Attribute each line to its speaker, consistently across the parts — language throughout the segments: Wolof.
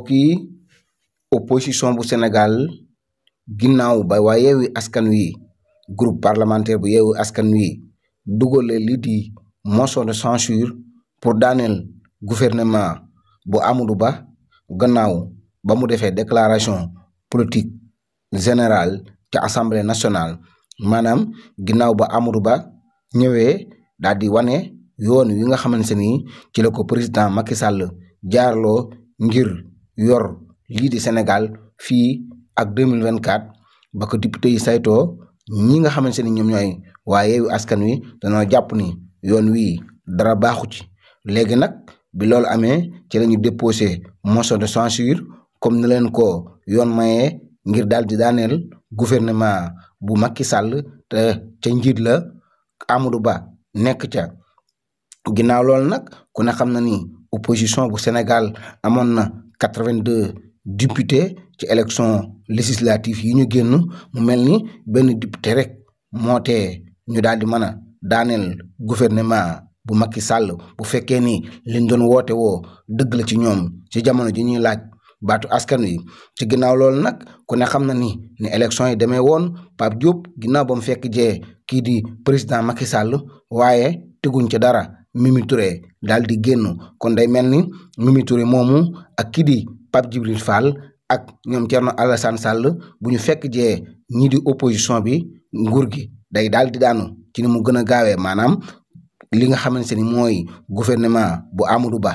Speaker 1: mbokk yi opposition bu Sénégal ginnaaw ba waa Yewwi Askan Wi groupe parlementaire bu Yewwi Askan Wi dugale lii di motion de censure pour daaneel gouvernement bu Amadou Ba gannaaw ba mu defee déclaration politique générale ca assemblée nationale maanaam ginnaaw ba Amadou Ba ñëwee daal di wane yoon wi nga xamante ni ci la ko président Macky Sall jaarloo ngir yor lii di Sénégal fii ak 2024 ba ko député yi saytoo ñi nga xamante ni ñoom ñooy waa Yewwi Askan Wi dañoo jàpp ni yoon wii dara baaxu ci léegi nag bi loolu amee ci la ñu déposé motion de censure comme ni leen ko yoon mayee ngir daal di daaneel gouvernement bu Macky Sall te ca njiit la Amadou Ba nekk ca ginnaaw loolu nag ku ne xam na ni opposition bu Sénégal amoon na 82 députés ci élection législative yi ñu génn mu mel ni benn député rek moo tee ñu daal di mën a daaneel gouvernement bu Macky Sall bu fekkee ni liñ doon woote woo dëgg la ci ñoom ci jamono ji ñuy laaj baatu askan wi ci ginnaaw loolu nag ku ne xam na ni élection yi demee woon Pape Diop ginnaaw ba mu fekk jee kii di président Macky Sall waaye teguñ ci dara Mimi Touré daal di génn kon day mel ni Mimi Touré moomu ak kii di Pape Djibril Fall ak ñoom Thierno Alassane Sall bu ñu fekk jee ñii di opposition bi nguur gi day daal di daanu ci ni mu gën a gaawee maanaam li nga xamante ni mooy gouvernement bu Amadou Ba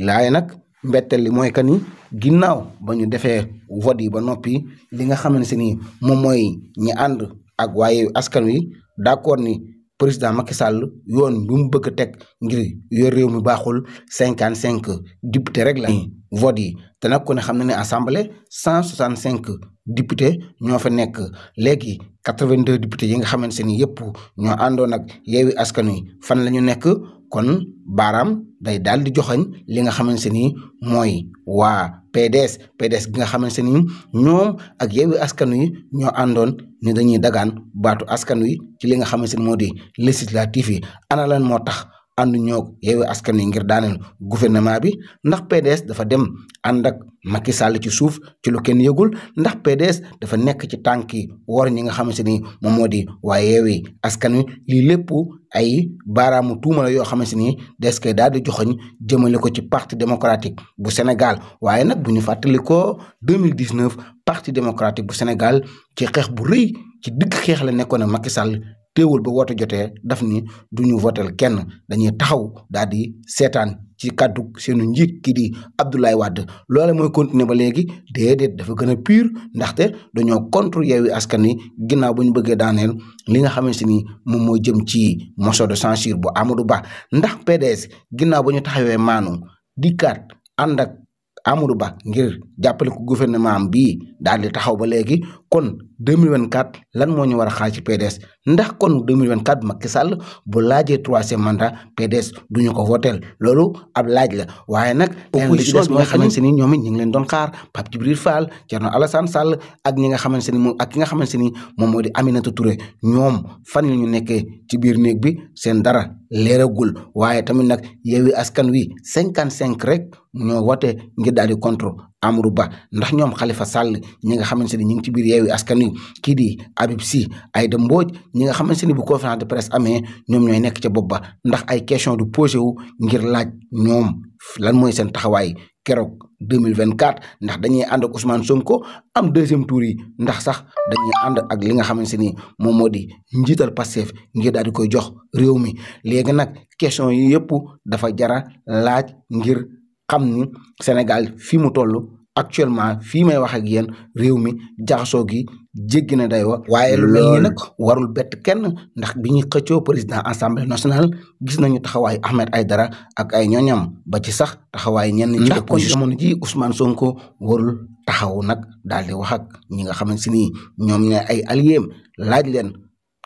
Speaker 1: laaye nag mbetteel li mooy que ni ginnaaw ba ñu defee vote yi ba noppi li nga xamante ni moom mooy ñi ànd ak waaye askan wi d'accord ni président Macky Sall yoon bi mu bëgg a teg ngir yor réew mi baaxul 55 député rek la vote yi te nag ku ne xam na ne assemblée 165 député ñoo fa nekk léegi 82 députés yi nga xamante ni yëpp ñoo àndoon ak Yewwi Askan Wi fan la ñu nekk kon baaraam day daal di joxañ li nga xamante ni mooy waa PDS gi nga xamante ni ñoom ak Yewwi Askan Wi ñoo àndoon ni dañuy dagaan baatu askan wi ci li nga xamante ni moo di législatif yi ana lan moo tax àndu ñoo Yewwi Askan Wi ngir daaneel gouvernement bi ndax PDS dafa dem ànd ak Macky Sall ci suuf ci lu kenn yëgul ndax PDS dafa nekk ci tànki war ñi nga xamante ni moom moo di waa Yewwi Askan Wi lii lépp ay baaraamu tuuma la yoo xamante ni des koy daal di joxoñ jëmale ko ci parti démocratique bu Sénégal waaye nag bu ñu fàttali ko 2019 parti démocratique bu Sénégal ci xeex bu rëy ci digg xeex la nekkoon ak Macky Sall teewul ba woote jotee daf ni duñu votel kenn dañuy taxaw daal di seetaan ci kàddu seenu njiit kii di Abdoulaye Wade loole mooy continuer ba léegi déedéet dafa gën a pur ndaxte dañoo contre Yewwi Askan Wi ginnaaw bu ñu bëggee daaneel li nga xamante ni moom moo jëm ci motion de censure bu Amadou Ba ndax PDS ginnaaw ba ñu taxawee maanu dikkaat ànd ak Amadou Ba ngir jàppale ko gouvernement am bii daal di taxaw ba léegi kon 2024 lan moo ñu war a xaar ci PDS ndax kon 2024 Macky Sall bu laajee 3e mandat PDS duñu ko voteel loolu ab laaj la waaye nag opposition bi nga xamante ni ñoom it ñu ngi leen doon xaar Pape Djibril Fall Thierno Alassane Sall ak ñi nga xamante ni moom ak ki nga xamante ni moom moo di Aminata Touré ñoom fan la ñu nekkee ci biir néeg bi seen dara leeragul waaye tamit nag Yewwi Askan Wi 55 rek ñoo wote ngir daal di contre Amadou Ba ndax ñoom Khalifa Sall ñi nga xamante ni ñu ngi ci biir Yewwi Askan Wi kii di Habib Sy Aïda Mbodj ñi nga xamante ni bu conférence de presse amee ñoom ñooy nekk ca bopp ba ndax ay question du posé wu ngir laaj ñoom lan mooy seen taxawaay keroog 2024 ndax dañuy ànd ak Ousmane Sonko am 2e tour yi ndax sax dañuy ànd ak li nga xamante ni moom moo di njiital Pastef ngir daal di koy jox réew mi léegi nag question yi yëpp dafa jara laaj ngir xam ni Sénégal fii mu toll actuellement fii may wax ak yéen réew mi jaxasoo gi jéggi na dayoo waaye lu mel ni nag warul bett kenn ndax bi ñuy xëccoo président assemblée nationale gis nañu taxawaay Ahmed Aïdara ak ay ñooñam ba ci sax taxawaay ñenn ci opposition jamono ji Ousmane Sonko warul taxaw nag daal di wax ak ñi nga xamante ni ñoom ñooy ay alliés laaj leen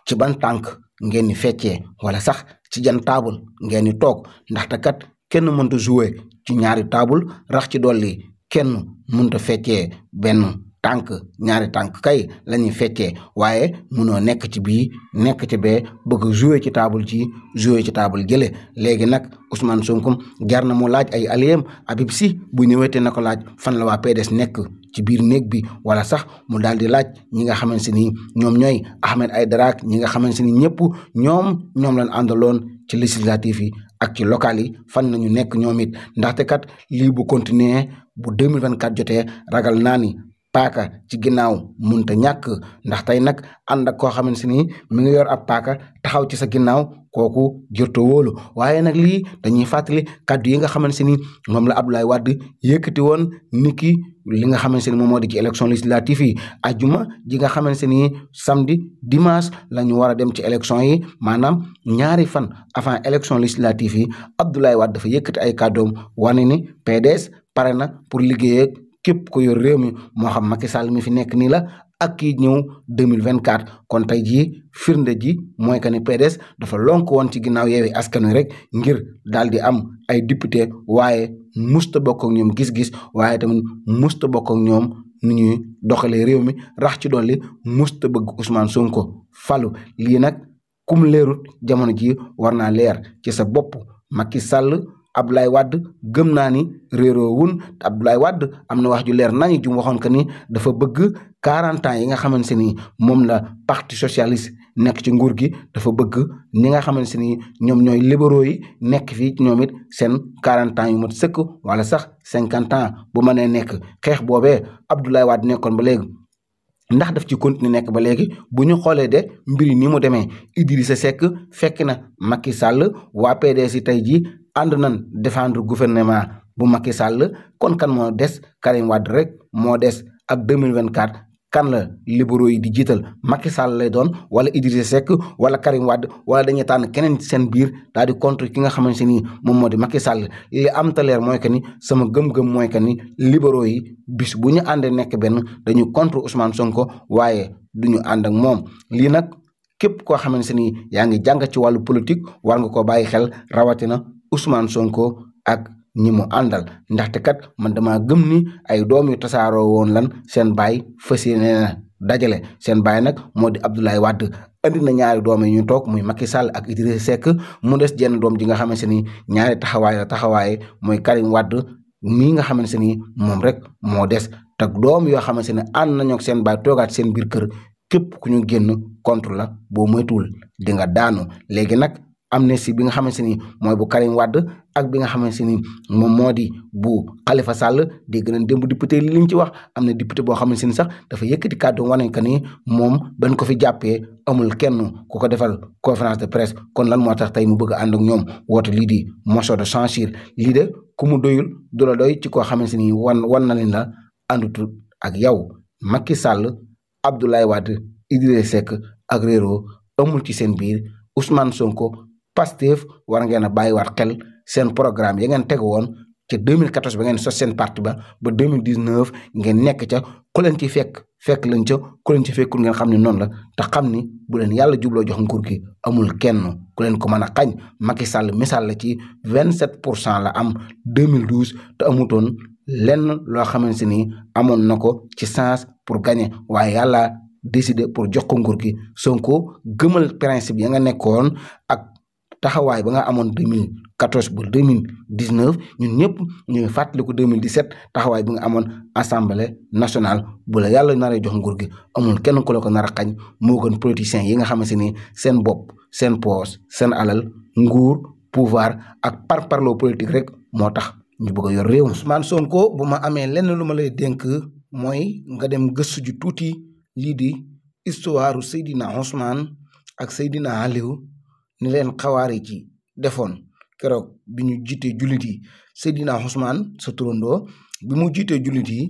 Speaker 1: ci ban tànk ngeen di feccee wala sax ci jan taabul ngeen di toog ndaxte kat kenn mënta jouer ci ñaari taabul rax ci dolli kenn mënta feccee benn tànk ñaari tànk kay la ñuy feccee waaye munoo nekk ci bii nekk ci bee bëgg jouer ci table ci jouer ci table jële léegi nag Ousmane Sonko jar na mu laaj ay alliés Habib Sy bu ñëwete na ko laaj fan la waa PDS nekk ci biir néeg bi wala sax mu daal di laaj ñi nga xamante ni ñoom ñooy Ahmed Aïdara ñi nga xamante ni ñëpp ñoom lañ àndaloon ci législatif yi ak ci local yi fan nañu nekk ñoom it ndaxte kat lii bu continuer bu 2024 jotee ragal naa ni paaka ci ginnaaw munta ñàkk ndax tey nag ànd ak koo xamante ni mi ngi yor ab paaka taxaw ci sa ginnaaw kooku jërto wóolu waaye nag lii dañuy fàttali kàddu yi nga xamante ni moom la Abdoulaye Wade yëkkati woon niki li nga xamante ni moom moo di ci élection législative yi ajjuma ji nga xamante ni samedi dimanche la ñu war a dem ci élection yi maanaam ñaari fan avant élection législative yi Abdoulaye Wade dafa yëkkati ay kàddoom wane ni PDS pare na pour liggéey ak képp ko yor réew mi moo xam Macky Sall mi fi nekk nii la ak kii ñëw 2024 kon tey jii firnde ji mooy que ni PDS dafa lonk woon ci ginnaaw Yewwi Askan Wi rek ngir daal di am ay député waaye musta bokk ak ñoom gis-gis waaye tamit musta bokk ak ñoom nu ñuy doxalee réew mi rax ci dolli musta bëgg Ousmane Sonko falu lii nag kum leerut jamono ji war naa leer ci sa bopp Macky Sall Abdoulaye Wade gëm naa ni réeroo wun Abdoulaye Wade am na wax ju leer nañu ju waxoon que ni dafa bëgg 40 ans yi nga xamante ni moom la parti socialiste nekk ci nguur gi dafa bëgg ñi nga xamante ni ñoom ñooy libéraux yi nekk fii ñoom it seen 40 ans yu mat sëkk wala sax 50 ans bu mënee nekk xeex boobee Abdoulaye Wade nekkoon ba léegi ndax daf ci continuer nekk ba léegi bu ñu xoolee de mbir yi ni mu demee Idrissa Seck fekk na Macky Sall waa PDS yi tey jii ànd nañ défendre gouvernement bu Macky Sall kon kan moo des Karim Wade rek moo des ak 2024 kan la libéraux yi di jiital Macky Sall lay doon wala Idrissa Seck wala Karim Wade wala dañuy tànn keneen seen biir daal di contre ki nga xamante ni moom moo di Macky Sall li am ta leer mooy que ni sama gëm-gëm mooy que ni libéraux yi bis bu ñu àndee nekk benn dañu contre Ousmane Sonko waaye duñu ànd ak moom lii nag képp koo xamante ni yaa ngi jàng ci wàllu politique war nga ko bàyyi xel rawatina Ousmane Sonko ak ñi mu àndal ndaxte kat man dama gëm ni ay doom yu tasaaroo woon lan seen baay fas yéene na dajale seen baay nag moo di Abdoulaye Wade andi na ñaari doom yi ñu toog muy Macky Sall ak Idrissa Seck mu des jenn doom ji nga xamante ni ñaari taxawaay mooy Karim Wade mii nga xamante ni moom rek moo des te doom yoo xamante ne ànd nañoo ak seen baay toogaat seen biir kër képp ku ñu génn contre la boo moytuwul di nga daanu léegi nag amnistie bi nga xamante ni mooy bu Karim Wade ak bi nga xamante ni moom moo di bu Khalifa Sall dégg nañ démb député li ñu ci wax am na député boo xamante ni sax dafa yëkkati kàddu wane que ni moom bañ ko fi jàppee amul kenn ku ko defal conférence de presse kon lan moo tax tey mu bëgg a ànd ak ñoom woote lii di motion de censure lii de ku mu doyul du la doy ci koo xamante ni wan na leen la àndutul ak yow Macky Sall Abdoulaye Wade Idrissa Seck ak réeroo amul ci seen biir Ousmane Sonko Pastef war ngeen a bàyyiwaat xel seen programme ya ngeen teg woon ca 2014 ba ngeen sos seen parti ba 2019 ngeen nekk ca ku leen ci fekk lañ ca ku leen ci fekkul ngeen xam ne noonu la te xam ni bu leen yàlla jubloo jox nguur gi amul kenn ku leen ko mën a xañ Macky Sall misaal la ci 27% la am 2012 te amutoon lenn loo xamante ni amoon na ko ci chance pour gagner waaye yàlla décidé pour jox ko nguur gi Sonko gëmal principe ya nga nekkoon ak taxawaay ba nga amoon 2014 ba 2019 ñun ñëpp ñu ngi fàttaliku 2017 taxawaay bi nga amoon assemblée nationale bu la yàlla naree jox nguur gi amul kenn ku la ko nar a xañ moo gën politiciens yi nga xamante ni seen bopp seen poos seen alal nguur pouvoir ak parparloo politique rek moo tax ñu bëgg a yor réew mi. Ousmane Sonko bu ma amee lenn lu ma lay dénk mooy nga dem gëstu ji tuuti lii di histoire Seydina Ousmane ak Seydina Aliou ni leen xawaari ci defoon keroog bi ñu jiitee jullit yi Seydina Ousmane sa turandoo bi mu jiitee jullit yi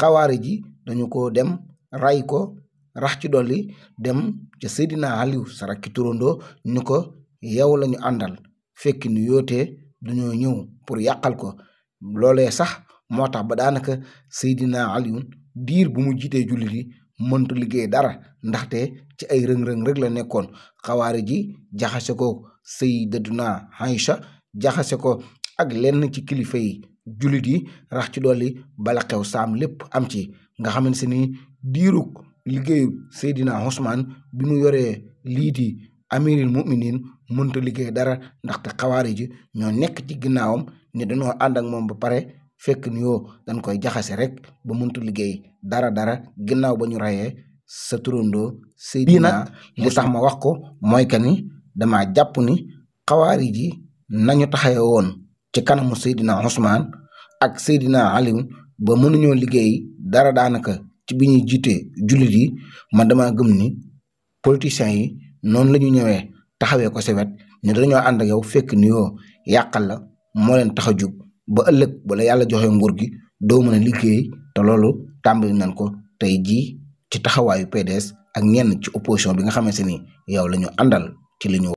Speaker 1: xawaari ji dañu ko dem ray ko rax ci dolli dem ca Seydina Aliou sa rakki turandoo ñu ko yow la ñu àndal fekk ni yootee dañoo ñëw pour yàqal ko loolee sax moo tax ba daanaka Seydina Aliou diir bu mu jiitee jullit yi mënta liggéey dara ndaxte ci ay rëng-rëng rek la nekkoon xawaari ji jaxase ko Sayyidatuna Aïcha jaxase ko ak lenn ci kilifa yi jullit yi rax ci dolli bala xew saam lépp am ci nga xamante ni diirug liggéeyu Seydina Ousmane bi mu yoree lii di amiril muminin mënta liggéey dara ndaxte xawaari ji ñoo nekk ci ginnaawam ni dañoo ànd ak moom ba pare fekk ni yoo dañ koy jaxase rek ba mënta liggéey dara ginnaaw ba ñu rayee sa turandoo Seydina. li tax ma wax ko mooy que ni dama jàpp ni xawaari ji nañu taxawe woon ci kanamu Seydina Ousmane ak Seydina Aliou ba mënuñoo liggéey dara daanaka ci bi ñuy jiite jullit yi man dama gëm ni politiciens yi noonu la ñu ñëwee taxawee ko sa wet ni dañoo ànd ak yow fekk ni yoo yàqal la moo leen tax a jug ba ëllëg bala yàlla joxe nguur gi doo mën a liggéey te loolu tàmbali nañ ko tey jii ci taxawaayu PDS ak ñenn ci opposition bi nga xamante ni yow la ñu àndal ci li ñu